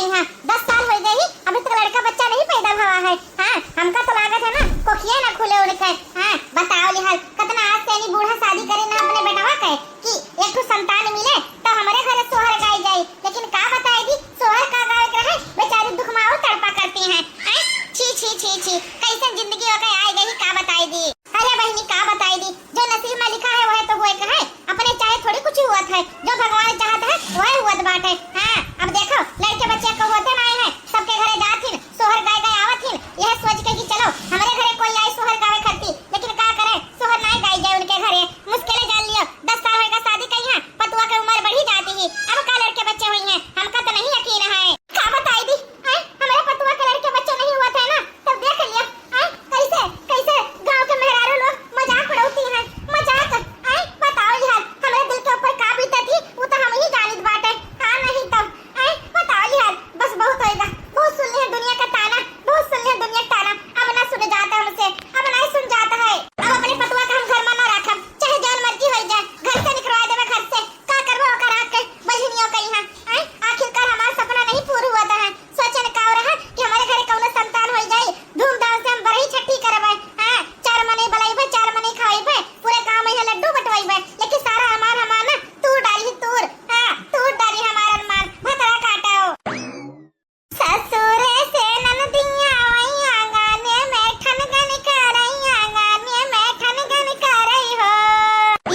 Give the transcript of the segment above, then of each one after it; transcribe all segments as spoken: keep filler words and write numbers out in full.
यहाँ दस साल होइ गए ही, अभी तक लड़का बच्चा नहीं पैदा भवा है। हाँ, हमका तो लागत है ना, कोखिया ना खुले उनके। हाँ, बताओ लिहाल, कितना आज से यानी बूढ़ा शादी करे ना अपने बेटवा के, कि एक ठो संतान मिले तो हमरे घरे सोहर गाई जाई। लेकिन का बताई दी, सोहर का गावे के रहे, बेचारी दुख में और तड़पा करती हैं। हैं? छी, छी, छी, छी, कैसन जिंदगी ओके आए गई, का बताई दी। अरे बहिनी, का बताई दी, जो नसीब में लिखा है वह तो हुए के है, अपने चाहे थोड़ी कुछ हुआ है, जो भगवान चाहत है वह हुआ बाटे। हाँ, अब देखो, लड़के बच्चे को होते ना है, सबके घरे जात हिन, सोहर गाए गाए आवत हिन, यह सोच के कि चलो हमरे घरे कोई आए सोहर गावे खरती, लेकिन का करे, सोहर नाई गाई जाए उनके घरे। मुश्किल जान लियो, दस साल होएगा शादी कइहाँ, पतुआ के उम्र बढ़ी जाती ही, अब का लड़के बच्चे हुई हैं, हमका तो नहीं यकीन है। का बताई दी, हैं? हमरे पतुआ के लड़के बच्चे नहीं हुआ थे ना, तब देख लिया, हैं? कैसे, कैसे गांव के मेहरारू लोग मजाक उड़ाती हैं, मजाक, हैं? बताओ यार, हमरे दिल के ऊपर का बीतत ही, वो तो हम ही जानित बाटे। हाँ, नहीं तो, हैं? बताओ यार, बस बहुत होएगा, बहुत सुन लिया दुनिया का ताना, बहुत सुन लिया दुनिया का ताना, अब ना सुने जाता हमसे, अब ना सुन जाता है। अब अपने पतुआ का हम घर में ना रखब, चाहे जौन मर्जी हो जाए, घर से निकलवा देवे घर से, का करबो ओकर आके बहिनियों कइहाँ, हैं? आखिरकार हमार सपना नहीं पूरा हुआ था, हैं? सोचन का रहा कि हमरे घरे कौनो संतान हो जाए, धूमधाम से हम बरही छठी करबे, हाँ, चार मनई बलइबे, चार मनई खवइबे, पूरे गांव में यहाँ लड्डू बंटवइबे, लेकिन सारा अरमान हमार ना तूर डारी, तूर, हाँ, तूर डारी हमार अरमान, भतरा काटो। ससुरे से ननदिया वैया गाने में ठनगन करैया, गाने में ठनगन करई हो।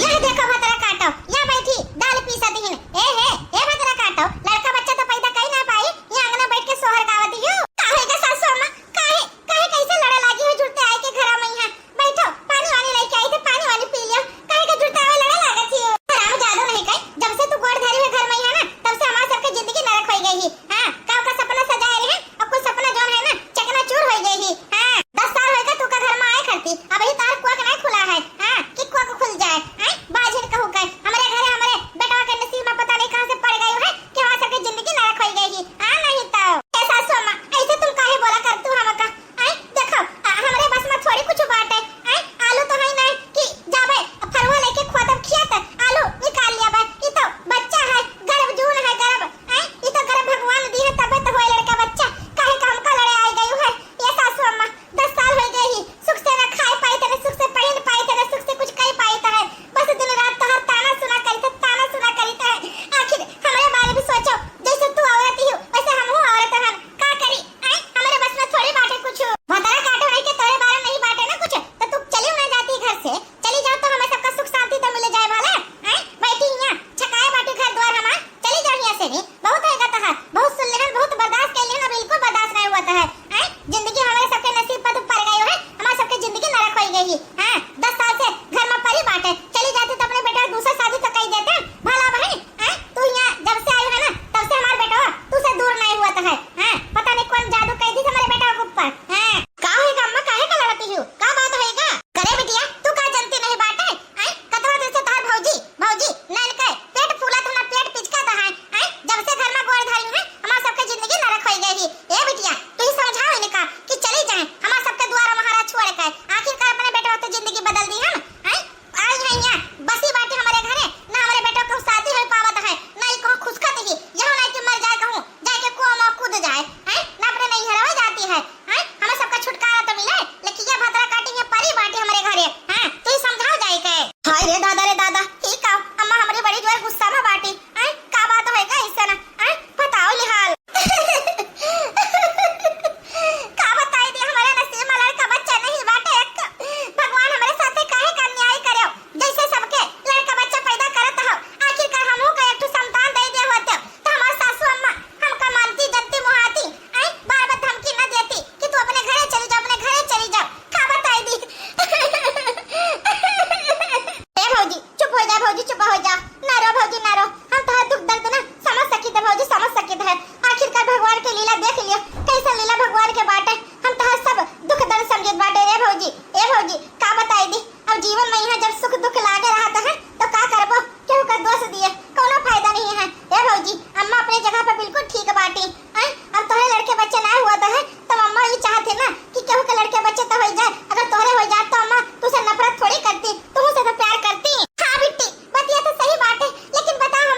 यह देखो भतरा काटो, या बैठी दाल पीसत हिन। ए हे, ए भतरा काटो, लड़का बच्चा तो पैदा कई ना पाई, ये आंगन में बैठ के सोहर गावत हियो। काहे का सासू अम्मा, काहे, काहे कैसे लड़े लागी हो जुड़ते आए के घरा में यहाँ? बैठो, पानी वानी लेके आई थे, पानी वानी पी लियो। काहे का जुड़ते आवे लड़े लागत हियो? हराम जादू नहीं कई, जब से तू गोड़ धरी है घर में यहाँ ना, तब से हमार सबके जिंदगी नरक होई गई ही। हाँ, का का सपना सजाए रहे, अब कुल सपना जौन है ना, चकनाचूर होई गई ही। हाँ, दस साल होएगा तू का घर में आए करती, अब ही तार कुआ के नहीं खुला है। हाँ, कि कुआ को खुल जाए। हैं? बाझिन कहू के, हमरे घरे हमरे बेटवा के नसीब में पता नहीं कहाँ से पड़ गई है कि हमार सबके जिंदगी नरक होई गई ही। हाँ, नहीं तो। ए सासू अम्मा, ऐसे तुम काहे बोला कर तू हमका? हैं? देखो, आ, हमरे बस में थोड़ी कुछ बाटे। हैं? आलू तो है नहीं कि जाबे फरुआ लेके खोदब खेत, आलू निकाल लियाबे। ई तो बच्चा है, गर्भ जून है, गर्भ। हैं? ई तो गर्भ भगवान दी है, तबे तो होए लड़का बच्चा। काहे का हमका लड़े आई गई है? ये सासू अम्मा, दस साल हो गए ही, सुख से ना खाए पाई थे, ना सुख से पहन पाई थे, ना सुख से कुछ कह पाई थे। बस दिन रात तोहर ताना सुना करी थे, ताना सुना करी थे। आखिर हमरे बारे भी सोचो, जैसे तू औरत ही हो, वैसे हम हो औरत हन। का करी? आए, हमरे बस में थोड़ी बाटे कुछ। भतरा काटो नहीं के तोरे बारे नहीं बाटे ना कुछ, तो तू चली ना जाती घर से। चली जाओ तो हमें सबका सुख शांति तो मिले जाए वाला। आए, बैठी यहाँ, छकाए बाटी घर द्वार हमार। चली जाओ यहाँ से भी। बहुत होएगा तहार, बहुत सुन लेहन, बहुत बर्दाश्त कर लेहन, अब बिल्कुल बर्दाश्त नहीं हुआ तहार। हैं? जिंदगी हमारे सबके नसीब पर तू पड़ गई है, हमारे सबके जिंदगी नरक होई गई। हाँ, दस साल से घर में परी बाटे, चली जाती तो अपने बेटा दूसरा शादी तो कर देते। भला बहन, हैं? तू यहाँ जब से आई है ना, तब से हमारे बेटा तू से दूर नहीं हुआ तहार। हाँ, पता नहीं कौन जादू कर दी हमारे बेटा के ऊपर। हाँ, का होएगा अम्मा, काहे का लड़ती हो? का बात होएगा? करे बिटिया, तू का जानती नहीं बाटे? आय, कतवा दिन से तहार भौजी, भौजी, नैन के पेट फूलत है ना, पेट पिचकत है। आय, जब से घर में गोड़ धरी है, हमार सबके जिंदगी नरक होई गई ही। ए बिटिया, तू ही समझाओ इनका कि चली जाए, हमार सबके दुआरा महाराज छोड़ के। आखिरकार अपने बेटवा तो जिंदगी बदल दी हम। आय, आई है यहाँ, बसी बाटे हमारे घरे, ना हमारे बेटवा कहूँ शादी हो पावत है, ना ही कहूँ खुसकत ही, यहाँ ना कि मर जाए कहूँ, जाए के कुआं में कूद जाए। आय, ना अपने नहीं हरवा जाती है। हैं? हमें सबका छुटकारा तो मिले, लेकिन ये भतरा काटी है परी बाटी हमरे घरे। हाँ, तू ही समझाओ जाए के। हाय रे दादा रे दादा, ई का? अम्मा हमरी बड़ी जोर गुस्सा में बाटी। हैं? का बात होएगा इससे ना? हैं? बताओ लिहाल। का बताई दे, हमारे नसीब में लड़का बच्चा नहीं बाटे एक। भगवान हमारे साथे काहे का अन्याय करे? जैसे सबके लड़का बच्चा पैदा करत हो, आखिरकार हमहू का एक ठो संतान दे दे होते, तो हमार सासू अम्मा हमका मानती, जनती, मुहाती, आई बार बार धमकी न देती कि तू अपने घरे चली जा, अपने घरे चली जा। का बताई दी? ए भौजी, चुप हो जा भौजी, चुप हो जा। ना रो भौजी, ना रो। हम तोहार दुख दर्द ना समझ सकित है भौजी, समझ सकित है। आखिरकार भगवान के लीला देख लियो, कैसन लीला भगवान के बाटे। हम तोहार सब दुख दर्द समझित बाटे रे भौजी। ए भौजी, का बताई दी? अब जीवन में यहाँ जब सुख दुख लागे रहत है, तो का करबो? केहू का दोष दिए कौनो फायदा नहीं है। ए भौजी, अम्मा अपने जगह पर बिल्कुल ठीक बाटी। आय, अब तोहरे लड़के बच्चे ना हुआ तो है, तो अम्मा ये चाहत है ना कि केहू के लड़के बच्चे तो हो जाए। अगर तोहरे हो जात तो अम्मा तुझसे नफरत थोड़ी करती, तुमसे तो प्यार करती। हाँ बिट्टी, बतिया तो सही बात है, लेकिन बताओ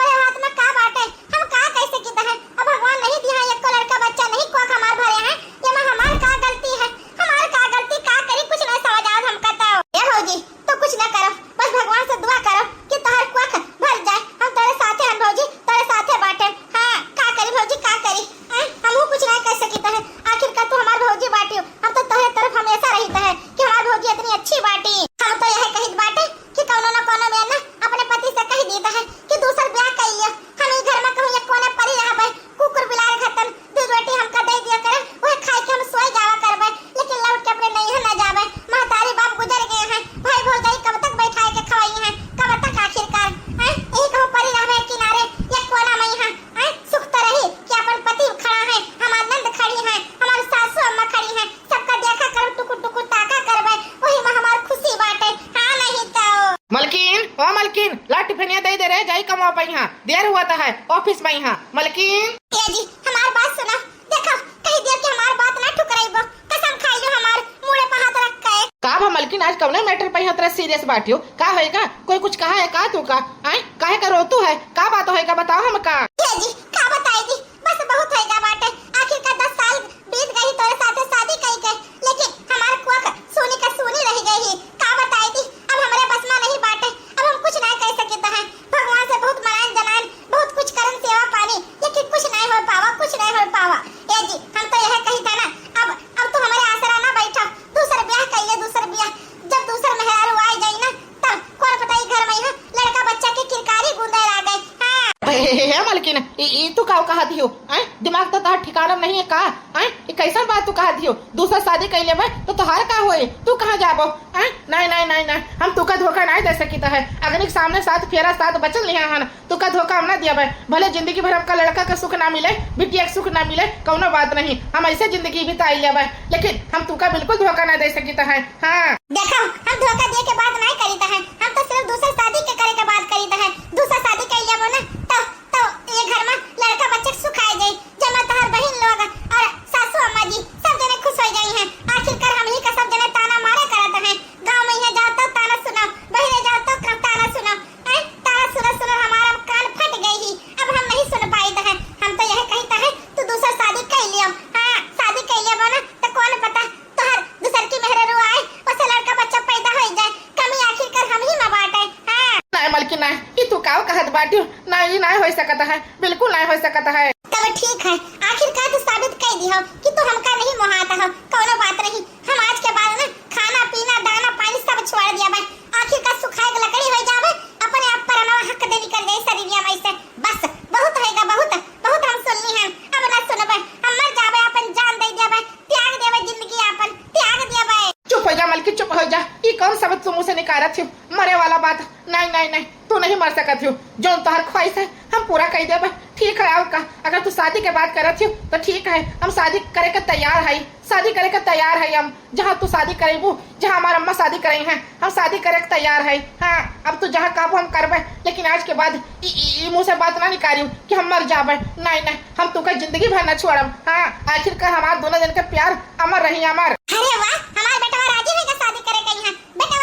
तई देर है, जाई कमवा पइहाँ, देर हुआ त है office पइहाँ। मलकिन। ए जी, हमार बात सुना। देखो, कही दिया कि हमार बात ना ठुकराइबो। कसम खाइयो हमार, मूड़े पे हाथ रख के। का भा मलकिन, आज कौने matter पइहाँ तोरा serious बाटियो? का होएगा? कोई कुछ कहा है का तू का? आय, काहे का रोतू है? का बात होएगा, बताओ हमका। ए जी, का बताई जी, बस बहुत होइगा बाटे। आखिर का दस साल बीत गई तोरे साथे शादी कई के, लेकिन हमार कोख सूनी का सूनी रह गई ही। का बताई दी, अब हमरे बस में नहीं बाटे, अब हम कुछ नहीं कह सकित है। भगवान से बहुत मनान जनान, बहुत कुछ करन सेवा पानी, लेकिन कुछ नहीं हो पावा, कुछ नहीं हो पावा। ए जी, हम तो यह कही था ना, अब अब तू हमरे आसरा ना बैठा, दूसर ब्याह कइले, दूसर ब्याह। जब दूसर मेहरारू आ जाई ना, तब कौन पता ई घर में ना लड़का बच्चा के किरकारी गूंदे लागे। हाँ। हे, हे, हे, हे, मलकिन, ई, ई तू का कहा दियो? हैं? दिमाग तो तोहार ठिकाना में नहीं है का? हैं? ई कैसन बात तू कहा दियो? दूसर शादी कइले बा, तो तोहार का होए? तू कहाँ जाबो? हैं? नहीं, नहीं, नहीं, नहीं, हम तू का धोखा नहीं दे सकित है। अग्नि के सामने सात फेरा, सात वचन लिहा हन, तू का धोखा हम ना दिया बे। भले जिंदगी भर हमका लड़का का सुख ना मिले, बिटिया के सुख ना मिले, कौनो बात नहीं, हम ऐसे जिंदगी बिताई लेबे, लेकिन हम तू का बिल्कुल धोखा ना दे सकित है। हाँ। देखो, हम धोखा दिए के बात नहीं करीत है, हम तो सिर्फ दूसर शादी के करे के बात करीत है। दूसर शादी कर लेबो ना, तो, तो ये घर में लड़का बच्चे के सुख आ जाई, जेमा तोहार बहिन लोग और सासू अम्मा जी सब जने खुश हो जाई हैं। आखिरकार हम ही का सब जने ताना मारे करत हैं, गाँव में यहाँ जाओ तो ताना सुनाओ, बहिरे जाओ तो का ताना सुनाओ। हैं? तारा सुनत सुनत हमार अब कान फट गई ही, अब हम नहीं सुन पाइत है। हम तो यह कहित है, तू दूसर शादी कर लियो। हाँ, शादी कर लियो ना, तो कौन पता तोहर दूसर की मेहरारू आए, उसे लड़का बच्चा पैदा हो जाए, कमी आखिरकार हम ही में बाटे। हाँ। नहीं मलकिन, नहीं, ई तू काव कहत बाटियो? नहीं, ई नहीं हो सकत है, बिल्कुल नहीं हो सकत है। तब ठीक है, आखिरकार तू साबित कर दिहो कि तू हमका नहीं मोहात हो। कौनो बात नहीं, हम आज के बाद ना खाना पीना दाना पानी सब छोड़ दिया बा। आखिर का सुखाए के लकड़ी हो जावे, अपने आप परनवा हक देवी कर जाए शरीरिया में से। बस, बहुत होएगा, बहुत, बहुत हम सुननी है, अब ना सुनबे, हम मर जाबे, अपन जान दे देबे, त्याग देबे जिंदगी अपन, त्याग देबे। चुप हो जा मलकिन, चुप हो जा। ई कौन शब्द तू मुँह से निकालत हो? मरे वाला बात। नहीं, नहीं, नहीं, तू नहीं मर सकत हो। जौन तोहर ख्वाहिश है, हम पूरा कर देबे। ठीक है, और का? अगर तू शादी के बात करत हो, तो ठीक है, हम शादी करे के तैयार है, शादी करे के तैयार है हम। जहाँ तू शादी करेबू, जहाँ हमार अम्मा शादी करई हैं, हम शादी करे के तैयार है। हाँ, अब तू जहाँ कहबू हम करबे, लेकिन आज के बाद ई, ई, ई मुँह से बात ना निकालियो कि हम मर जाबे। नहीं, नहीं, हम तू का जिंदगी भर ना छोड़ब। हाँ, आखिरकार हमार दोनों जन के प्यार अमर रही, अमर। अरे वाह, हमार बेटवा राजी है का शादी करे के यहाँ? बेटवा,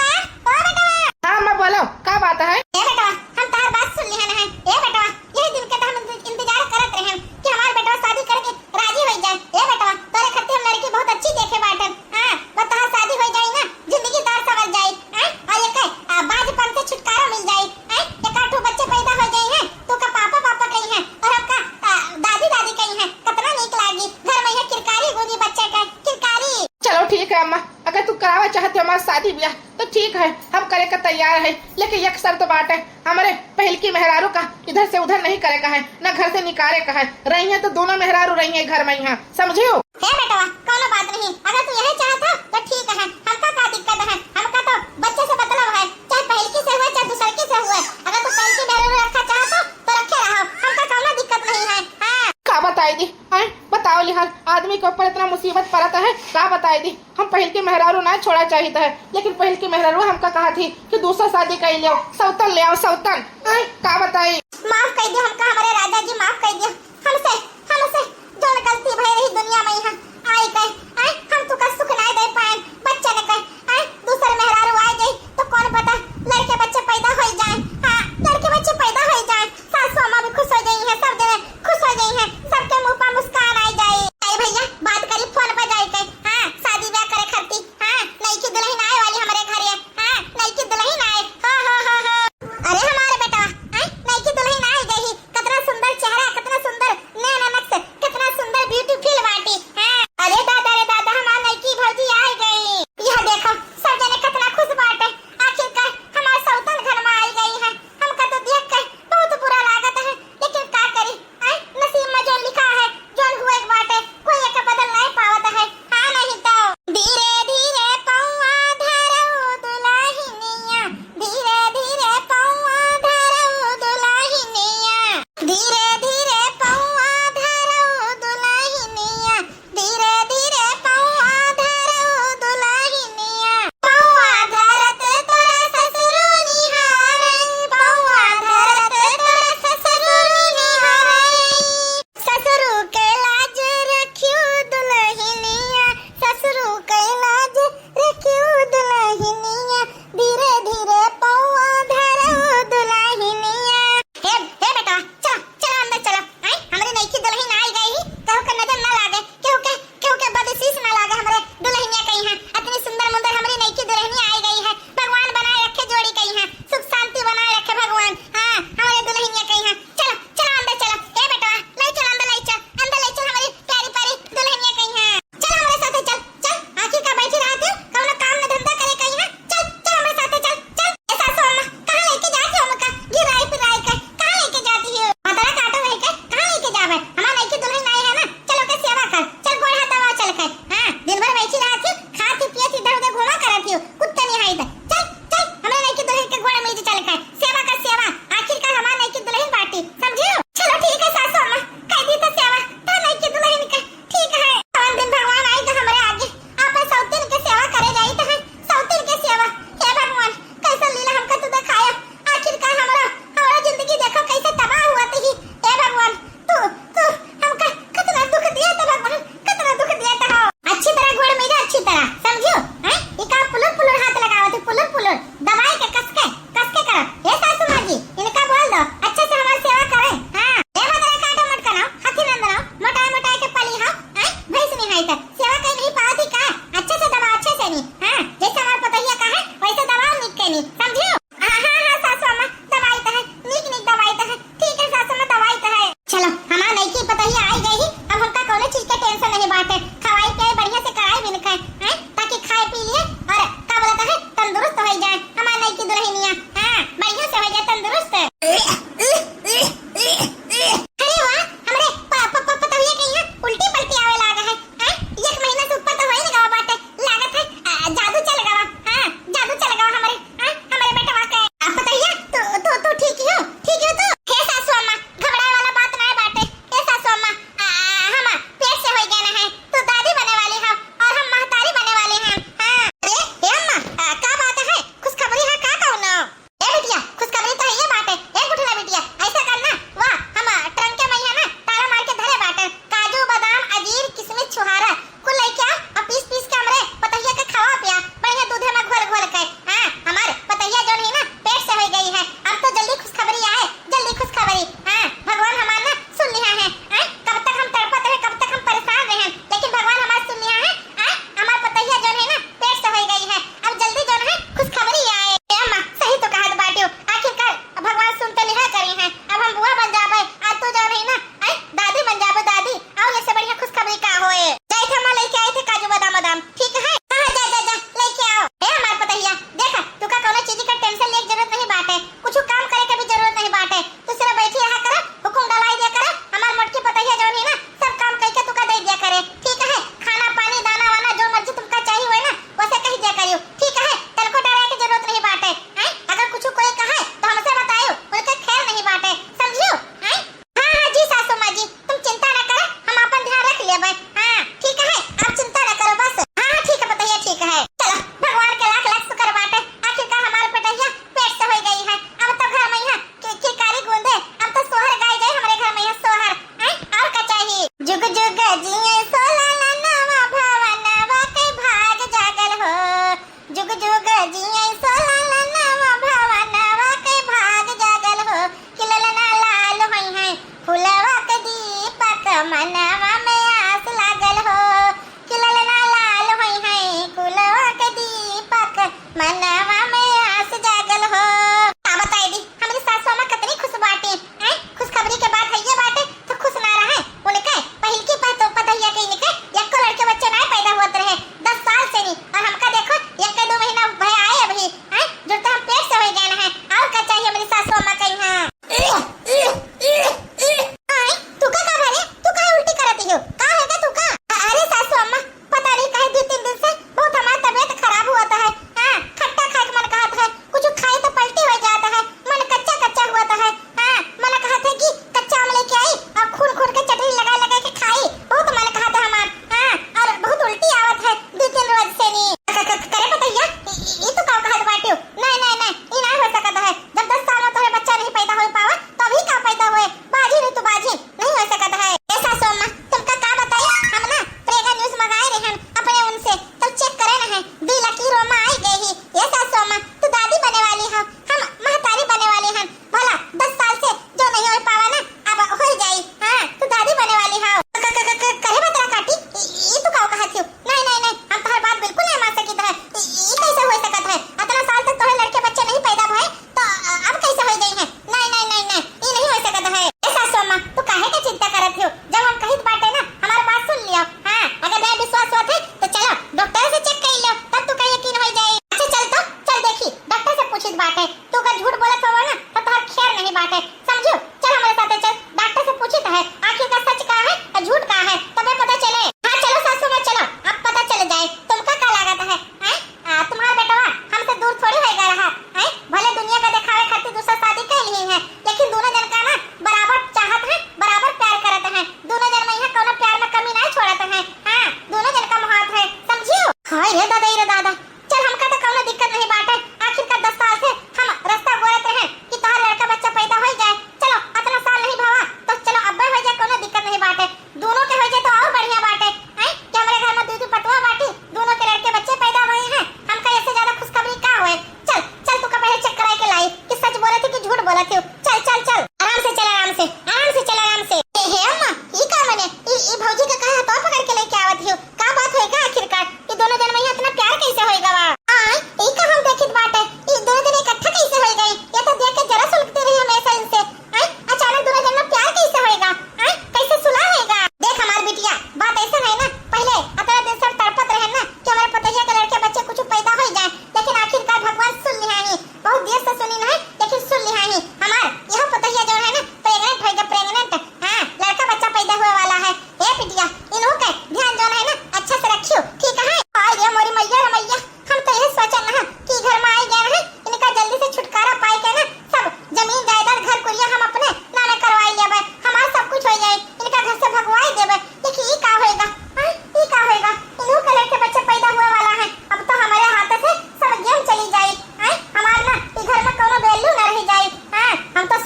ओ बेटवा। हाँ अम्मा, बोलो, का बात है? ए बेटवा, हम तोहार बात सुन लिहन है। ए बेटवा, यही दिन के तो हम इंत-, इंतजार करत रहन कि हमार बेटवा शादी करके राजी हो जाए। ए बेटवा, तोरे खातिर हम लड़की बहुत अच्छी देखे बाटन। हाँ, बस तोहार शादी हो जाई ना, जिंदगी तार संवर जाई। हाँ, और ये कहे, आ, बाजपन से छुटकारा मिल जाई। हाँ, एक आठ ठो बच्चे पैदा हो जाई हैं, तो का पापा पापा कही हैं और हमका, आ, दादी दादी कही हैं। कितना नीक लागी, घर में ये किरकारी गूंजी बच्चे का, किरकारी। चलो ठीक है अम्मा, अगर तू करावा चाहते हो हमार शादी ब्याह, तो ठीक है, हम करे का तैयार है, लेकिन एक शर्त बाटे, हमरे पहिलकी मेहरारू का इधर से उधर नहीं करे का है, ना घर से निकाले का है। रही है तो दोनों मेहरारू रही है घर में यहाँ, समझियो? हे बेटवा, कौनो बात नहीं, अगर तू यही चाहत हो तो ठीक है, हमका का दिक्कत है, हमका तो बच्चे से मतलब है, चाहे पहिलकी से हुए चाहे दूसरकी से हुए। अगर तू पहिलकी मेहरारू रखा चाहत हो तो रखे रहो, हमका कौनो दिक्कत नहीं है। हाँ। का बताई दी, हैं? बताओ लिहाल, आदमी के ऊपर इतना मुसीबत पड़त है, का बताई दी? हम पहिलके मेहरारू ना छोड़ा चाहित है, लेकिन पहिलके मेहरारू हमका कहत ही कि दूसर शादी कर लियो, सौतन ले आओ, सौतन। आय, का बताई? माफ कर दियो हमका, हमारे राजा जी, माफ कर दियो। हमसे, हमसे जौन गलती भई रही दुनिया में यहाँ आई के, आय, हम तुका सुख ना दे पाए, बच्चे ने कहे, आय, दूसर मेहरारू आ जाई तो कौन पता लड़के बच्चे पैदा हो जाए। हाँ, लड़के बच्चे पैदा हो जाए, सासू अम्मा भी खुश हो जाई है, सब जने खुश हो जाई है, सबके मुंह पर मुस्कान आ जाए। अरे भैया, बात करी फोन पर जाए के। हाँ, शादी ब्याह करे खातिर। हाँ, नई की दुल्हन आए वाली हमारे घर है। हाँ, नई की दुल्हन आए। हो, हो, हो, हो। अरे हमारे बेटवा, आए, नई की दुल्हन आए गई। कत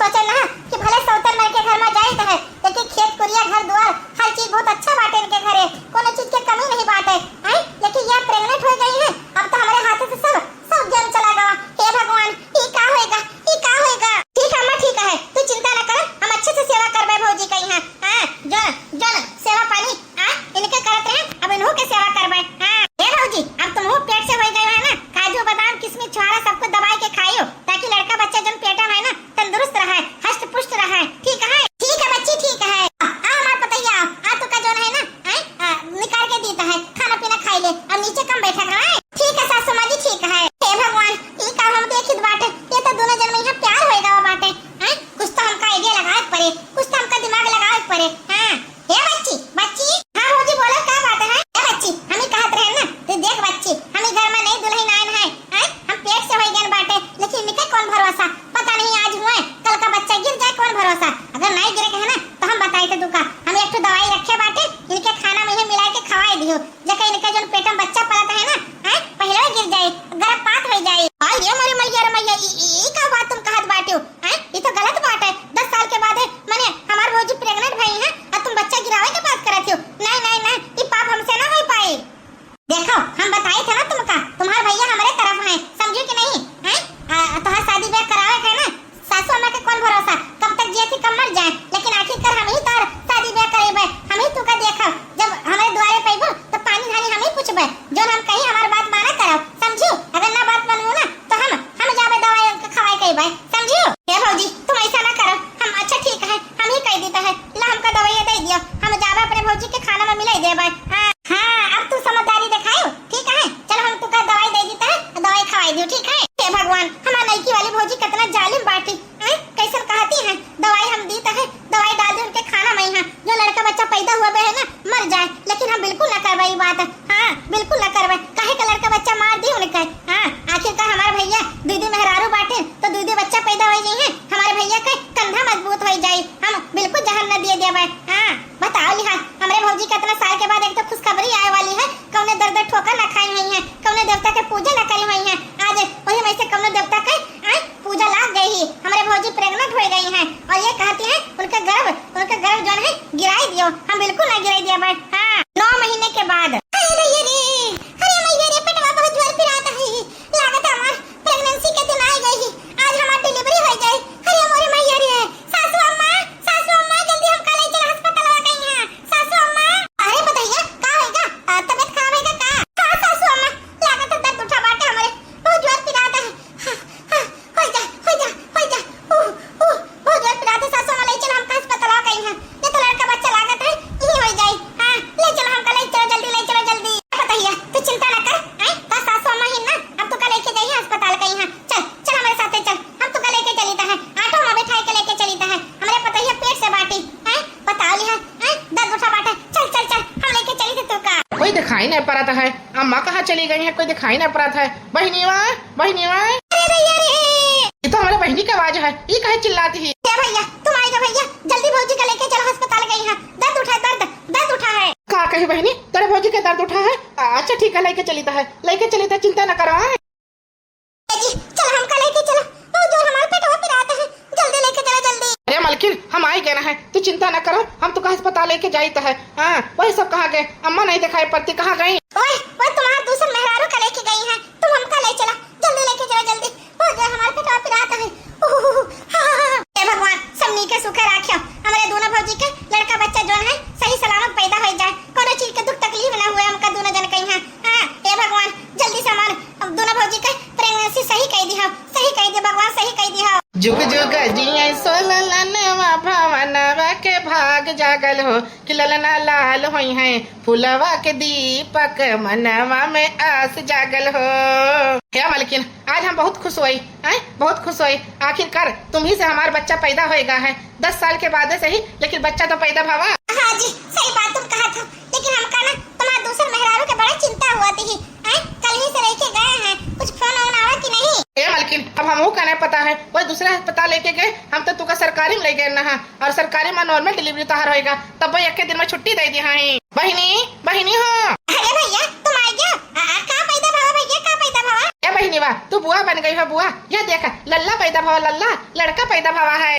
सोचे ना कि भले सौतन मर के घर में जाइत है, लेकिन खेत कुरिया, घर दुआर, हर चीज बहुत अच्छा बाटे इनके घरे, कोनो चीज के कमी नहीं बाटे, हैं? लेकिन यह pregnant हो गई है, अब तो हमारे हाथ से सब, सब game चला गवा। हे भगवान, ई का होएगा, ई का होएगा? ठीक है अम्मा, ठीक है, तू चिंता न कर, हम अच्छे से सेवा करबे भौजी का यहाँ। हाँ, जौन, जौन सेवा पानी, हाँ, इनके करत रहे, अब इन्हों के सेवा करबे। हाँ, हे भौजी, अब तुमहू पेट से होई गए है ना, काजू, बादाम, किशमिश, छोहारा सब कुछ दबाई के खाइयो, ताकि लड़का बच्चा जौन पेटा है ना, तंदुरुस्त रहे, हष्ट पुष्ट रहे। ठीक है, ठीक है बच्ची, ठीक है। आ, आ हमार पतैया, आ तू का जौन है ना, हैं? आ, निकाल के दीत है, खाना पीना खाई ले, अब नीचे कम बैठा करा है। ठीक है सासू माँ जी, ठीक है। हे भगवान, ई का हम देखित बाटे, ये तो दोनों जन में यहाँ प्यार होए गवा बाटे, हैं? कुछ तो हमका idea लगावे के पड़े, कुछ तो हमका दिमाग लगावे के पड़े। हाँ, हे बच्ची, बच्ची, हाँ भौजी बोला, का बात है? हे बच्ची, हम ही कहत रहे ना, तू देख बच्ची, हम ही घर में नई दुल्हन आयन है, हैं? हम पेट से होई गए बाटे, लेकिन इनके कौन भरोसा, पता नहीं आज हुए, कल का बच्चा गिर जाए, कौन भरोसा। अगर नहीं गिरे के है ना, तो हम बताई थे दुका, हम एक ठो दवाई रखे बाटे, इनके खाना में ही मिला के खवाई दियो, जेकर इनके जौन पेट में बच्चा पलत है ना, हैं, पहले ही गिर जाए, गर्भपात हो जाए। आई रे मोरे मैया रे मैया, ई, ई, ई का बात तुम कहत बाटे हो, हैं? ई तो गलत बात है। दस साल के बाद है, माने हमार भौजी pregnant भई है, और तुम बच्चा गिरावे के बात करत हो। नहीं, नहीं, नहीं, ई पाप हमसे ना हो पाए। देखो, हम बताए थे ना तुमका, तुम्हार भैया हमारे तरफ हैं, समझो कि नहीं? हैं? आ, तोहार शादी ब्याह करावे के है ना, सासू अम्मा के कौन भरोसा, कब तक जियत ही, कब मर जाए, लेकिन आखिरकार हम ही तोहार शादी ब्याह करेबे, हम ही तुका देखब, जब हमारे द्वारे पैबो तो पानी धानी हम ही पूछबे, जौन हम कही हमार बात माना करब, समझू? अगर ना बात मानबू ना तो हम, हम जाबे दवाई उनके खवाए के बे, समझू? हे भौजी, तुम ऐसा ना करो, हम, अच्छा ठीक है, हम ही कह देता है, ला हमका दवाई दे दियो, हम जाबे अपने भौजी के खाना में मिलाई देबे। हाँ, हाँ, अब तू समझदारी दिखायो, ठीक है, चलो हम तुका दवाई दे देता है, दवाई खवाई दियो, ठीक है? हे भगवान, हमार नईकी वाली भौजी कितना जालिम बाटी, हैं? कैसन कहती हैं, दवाई हम दीत है, दवाई डाल दे उनके खाना में, यहाँ जो लड़का बच्चा पैदा हुआ बे है ना, मर जाए, लेकिन हम बिल्कुल ना करबे ई बात। हाँ, बिल्कुल ना करबे, काहे का लड़का बच्चा मार दी उनके। हाँ, आखिरकार हमारे भैया दुई दुई मेहरारू बाटे, तो दुई दुई बच्चा पैदा हो जाई है, हमारे भैया के कंधा मजबूत हो जाई, हम बिल्कुल जहर न दिए देबे। हाँ, बताओ लिहा, हमरे भौजी के इतना साल के बाद एक तो खुशखबरी आए वाली है, कौने दर दर ठोकर ना खाई हुई है, कौने देवता के पूजा ना करी हुई है, आज वही में से कौनो देवता के, आय, पूजा लाग गई ही, हमरे भौजी pregnant हो गई हैं और ये कहती हैं उनका गर्भ, उनका गर्भ जौन है गिराई दियो। हम बिल्कुल ना गिराई दिया बे। हाँ, नौ महीने के बाद। अरे भैया रे, अरे मैया रे, पेटवा बहुत जोर पिरात है, लागत हमार pregnancy के दिन आ गई ही, आज हमार delivery हो जाए। अरे मोरे मैया रे, सासू अम्मा, सासू अम्मा, जल्दी हमका ले चला अस्पताल आ गई हैं, सासू अम्मा। अरे पतैया, का होएगा? आ, तबीयत खराब है का? हाँ सासू अम्मा, लागत है दर्द उठा बाटे हमरे, बहुत जोर पिरात है। हाँ, हाँ, होई जा, होई जा, होई जा। उह, उह, बहुत जोर पिरात है, सासू अम्मा, ले चल हमका अस्पताल आ गई हैं। ये तो लड़का बच्चा लागत है, यही होई जाई। हाँ, ले चल हमका, ले चल जल्दी, ले चल जल्दी। पतैया, तू चिंता ना कर, हैं? तो सासू अम्मा ही ना, अब तुका लेके जाई अस्पताल गई हैं। चल, चल हमारे साथे चल, हम तुका लेके चली तो है, auto में बैठाई के लेके चली तो है। हमरे पतैया पेट से बाटी, हैं? बताओ लिहा, हैं? दर्द उठा बाटे, चल, चल, चल, हम लेके चली थे तुका। कोई दिखाई नहीं पड़त है, अम्मा कहाँ चली गई है, कोई दिखाई नहीं पड़त है। बहिनीवा, बहिनीवा। अरे रे, अरे। ये तो हमारे बहिनी के आवाज है, ये काहे चिल्लाती ही? ए भैया, तुम आइगा भैया, जल्दी भौजी का लेके चला अस्पताल गई है, दर्द उठा है, दर्द, दर्द उठा है। का कही बहिनी, तोरे भौजी के दर्द उठा है? अच्छा ठीक है, लेके चली तो है, लेके चली तो, चिंता न करो, हाँ? ए जी, चल हमका लेके चला, बहुत जोर हमार पेटवा पिरात है, जल्दी लेके चला जल्दी। अरे मलकिन, हम आई गए ना है, तू चिंता ना करो, हम तुका अस्पताल लेके जाइत है। हाँ, वही सब कहाँ गए, अम्मा नहीं दिखाई पड़ती, कहाँ गई? ओए, वो तुम्हार दूसर मेहरारू का लेके गई है, तुम हमका ले चला, जल्दी लेके चला जल्दी, बहुत जोर हमार पेटवा पिरात है। उहुहुहु, हाँ, हाँ, हाँ। हे भगवान, सब नीके सुखे राख्यो, हमरे दोनों भौजी के लड़का बच्चा जोन है सही सलामत पैदा हो जाए, कोनो चीज के दुख तकलीफ ना हुए हमका दोनों जन कहीं है। हाँ, हे भगवान, जल्दी से हमार अब दोनों भौजी के pregnancy सही कह दिहा, सही कह दिहा भगवान, सही कह दिहा। जुग जुग जिए सो ललनवा भवनवा के भाग जागल हो, कि ललना लाल होई हैं, फुलवा के दीपक मनवा में आस जागल हो। हे मलकिन, आज हम बहुत खुश होई, हैं? बहुत खुश होई। आखिरकार तुम ही से हमार बच्चा पैदा होएगा है। दस साल के बाद सही, लेकिन बच्चा तो पैदा भवा। हाँ जी, सही बात तुम कहा था, लेकिन हमका ना तुम्हार दूसर मेहरारू के बड़ा चिंता हुआ थी, हैं? कल ही से लेके गए हैं, कुछ फोन वोन आवा कि नहीं? ए मलकिन, अब हमहू का नहीं पता है, वो दूसरा अस्पताल लेके गए, हम तो तुका सरकारी में ले गए ना, और सरकारी में normal delivery तोहार होएगा, तब वो एक दिन में छुट्टी दे दिया है। बहिनी, बहिनी हो। अरे भैया, तुम आ गया? आ, आ, का पैदा भवा भैया, का पैदा भवा? ए बहिनी वाह, तू बुआ बन गई हो बुआ, यह देख, लल्ला पैदा भवा, लल्ला, लड़का पैदा भवा है।